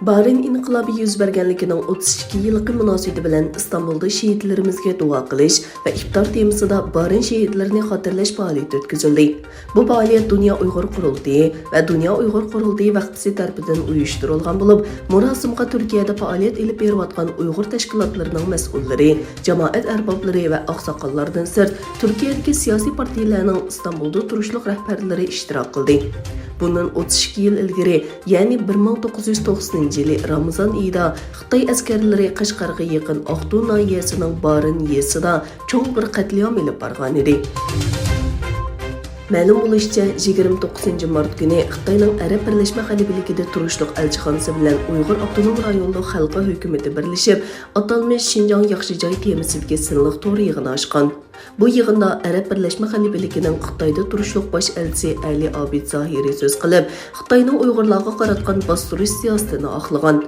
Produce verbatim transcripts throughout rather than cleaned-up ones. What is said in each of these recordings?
بارىن ئىنقىلابى يۈز بەرگەنلىكىنىڭ ئوتتۇز ئىككى يىللىقى مۇناسىۋىتى بىلەن ئىستانبۇلدا شېھىتلىرىمىزگە دۇئا قىلىش ۋە ئىپتار تېمىسىدا بارىن شېھىتلىرىنى خاتىرىلەش پائالىيىتى ئۆتكۈزۈلدى. بۇ پائالىيەت دۇنيا ئۇيغۇر قۇرۇلتىيى ۋە دۇنيا ئۇيغۇر قۇرۇلتىيى ۋەخپىسى تەرىپىدىن ئۇيۇشتۇرۇلغان بولۇپ، مۇراسىمغا تۈركىيەدە پائالىيەت ئېلىپ بېرىۋاتقان ئۇيغۇر تەشكىلاتلىرىنىڭ مەسئۇللىرى، جامائەت ئەربابلىرى ۋە ئاقساقاللاردىن سىرت، تۈركىيەدىكى سىياسىي پارتىيەلەرنىڭ ئىستانبۇلدا تۇرۇشلۇق رەھبەرلىرى ئىشتىراك قىلدى. بۇندىن ئوتتۇز ئىككى يىل ئىلگىرى، يەنى بىر مىڭ توققۇز يۈز توقسىنىنچى يىلى رامىزان ئېيىدا خىتاي ئەسكەرلىرى قەشقەرگە يېقىن ئاقتۇ ناھىيەسىنىڭ بارىن يېزىسىدا چوڭ بىر قەتلىئام ئېلىپ بارغانىدى. مەلۇم بولۇشىچە، يىگىرمە توققۇزىنچى مارت كۈنى خىتاينىڭ ئەرەب بىرلەشمە خەلىپىلىكىدە تۇرۇشلۇق ئەلچىخانىسى بىلەن ئۇيغۇر ئاپتونوم رايونلۇق خەلقى ھۆكۈمىتى بىرلىشىپ، ئاتالمىش شىنجاڭ ياخشى جاي تېمىسىدىكى سىنلىق تور يىغىنى ئاچقان. بۇ يىغىندا ئەرەب بىرلەشمە خەلىپىلىكىنىڭ خىتايدا تۇرۇشلۇق باش ئەلچىسى ئەلى ئابىد زاھىرى سۆز قىلىپ، خىتاينىڭ ئۇيغۇرلارغا قاراتقان باستۇرۇش سىياسىتىنى ئاقلىغان.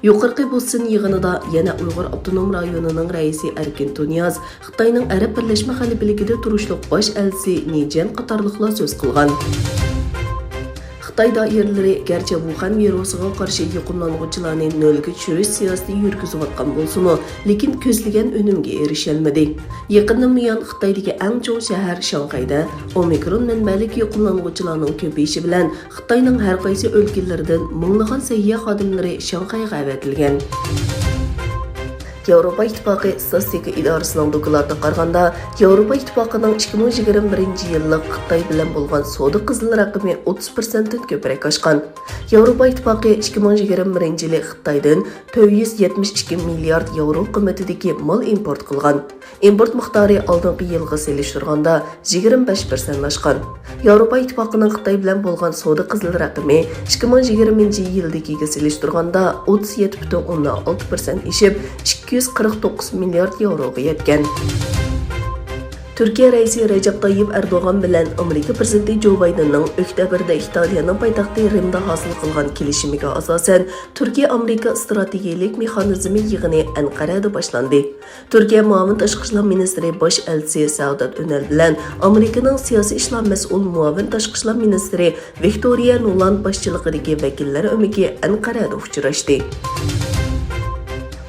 يۇقىرىقى بۇ سىن يىغىنىدا يەنە ئۇيغۇر ئاپتونوم رايونىنىڭ رەئىسى ئەركىن تۇنىياز، خىتاينىڭ ئەرەب بىرلەشمە خەلىپىلىكىدە تۇرۇشلۇق باش ئەلچىسى نى جيەن قاتارلىقلار سۆز قىلغان. خىتاي دائىرىلىرى گەرچە ۋۇخەن ۋىرۇسىغا قارشى يۇقۇملانغۇچىلارنى نۆلگە چۈشۈرۈش سىياسىتى يۈرگۈزۈۋاتقان بولسىمۇ، لېكىن كۆزلىگەن ئۈنۈمگە ئېرىشەلمىدى. يېقىندىن بۇيان خىتايدىكى ئەڭ چوڭ شەھەر شاڭخەيدە ئومىكرون مەنبەلىك يۇقۇملانغۇچىلارنىڭ كۆپىيىشى بىلەن خىتاينىڭ ھەر قايسى ئۆلكىلىرىدىن مىڭلىغان سەھىيە خادىملىرى شاڭخەيغا ئەۋەتىلگەن. ياۋروپا ئىتتىپاقى ئىستاتىستىكا ئىدارىسىنىڭ دوكلاتىغا قارىغاندا، ياۋروپا ئىتتىپاقىنىڭ ئىككى مىڭ يىگىرمە بىرىنچى يىللىق خىتاي بىلەن بولغان سودا قىزىل رەقىمى ئوتتۇز پىرسەنتتىن كۆپرەك ئاشقان. ياۋروپا ئىتتىپاقى ئىككى مىڭ يىگىرمە بىرىنچى يىلى خىتايدىن تۆت يۈز يەتمىش ئىككى مىليارد ياۋرو قىممىتىدىكى مال ئىمپورت قىلغان. ئىمپورت مىقدارى ئالدىنقى يىلغا سېلىشتۇرغاندا يىگىرمە بەش پىرسەنت ئاشقان. ياۋروپا ئىتتىپاقىنىڭ خىتاي بىلەن بولغان سودا قىزىل رەقىمى ئىككى مىڭ يىگىرمىنچى يىلدىكىگە سېلىشتۇرغاندا ئوتتۇز يەتتە پۈتۈن ئوندىن ئالتە پىرسەنت ئېشىپ، ئىككى يۈز قىرىق توققۇز مىليارد ياۋروغا يەتكەن. تۈركىيە رەئىسى رەجەپ تايىپ ئەردوغان بىلەن ئامېرىكا پىرېزىدېنتى جو بايدېننىڭ ئۆكتەبىردە ئىتالىيەنىڭ پايتەختى رىمدا ھاسىل قىلغان كېلىشىمىگە ئاساسەن، تۈركىيە-ئامېرىكا ئىستراتېگىيەلىك مېخانىزمى يىغىنى ئەنقەرەدە باشلاندى. تۈركىيە مۇئاۋىن تاشقى ئىشلار مىنىستىرى باش ئەلچىسى سەئدات ئۆنەل بىلەن ئامېرىكىنىڭ سىياسىي ئىشلار مەسئۇل مۇئاۋىن تاشقى ئىشلار مىنىستىرى ۋىكتورىيە نۇلاند باشچىلىقىدىكى ۋەكىللەر ئۆمىكى ئەنقەرەدە ئۇچراشتى.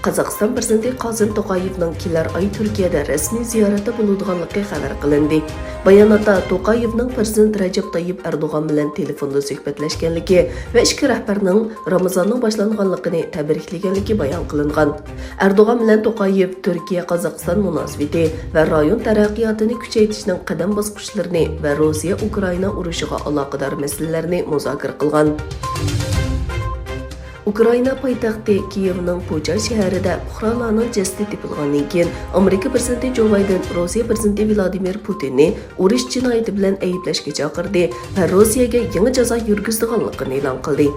قازاقىستان پىرېزىدېنتى قاسىم توقايېۋنىڭ كېلەر ئاي تۈركىيەدە رەسمىي زىيارەتتە بولىدىغانلىقى خەۋەر قىلىندى. باياناتتا توقايېۋنىڭ پىرېزىدېنت رەجەپ تايىپ ئەردوغان بىلەن تېلېفوندا سۆھبەتلەشكەنلىكى ۋە ئىككى رەھبەرنىڭ رامىزاننىڭ باشلانغانلىقىنى تەبرىكلىگەنلىكى بايان قىلىنغان. ئەردوغان بىلەن توقايېۋ تۈركىيە-قازاقىستان مۇناسىۋىتى ۋە رايون تەرەققىياتىنى كۈچەيتىشنىڭ قەدەم باسقۇچلىرىنى ۋە روسىيە-ئۇكرائىنا ئۇرۇشىغا ئالاقىدار مەسىلىلەرنى مۇزاكىرە قىلغان. ئۇكرائىنا پايتەختى كىيېۋنىڭ پۇچا شەھىرىدە پۇقرالارنىڭ جەسىتى تېپىلغاندىن كېيىن، ئامېرىكا پىرېزىدېنتى جو بايدېن روسىيە پىرېزىدېنتى ۋلادىمىر پۇتىننى ئۇرۇش جىنايىتى بىلەن ئەيىبلەشكە چاقىردى ۋە روسىيەگە يېڭى جازا يۈرگۈزىدىغانلىقىنى ئېلان قىلدى.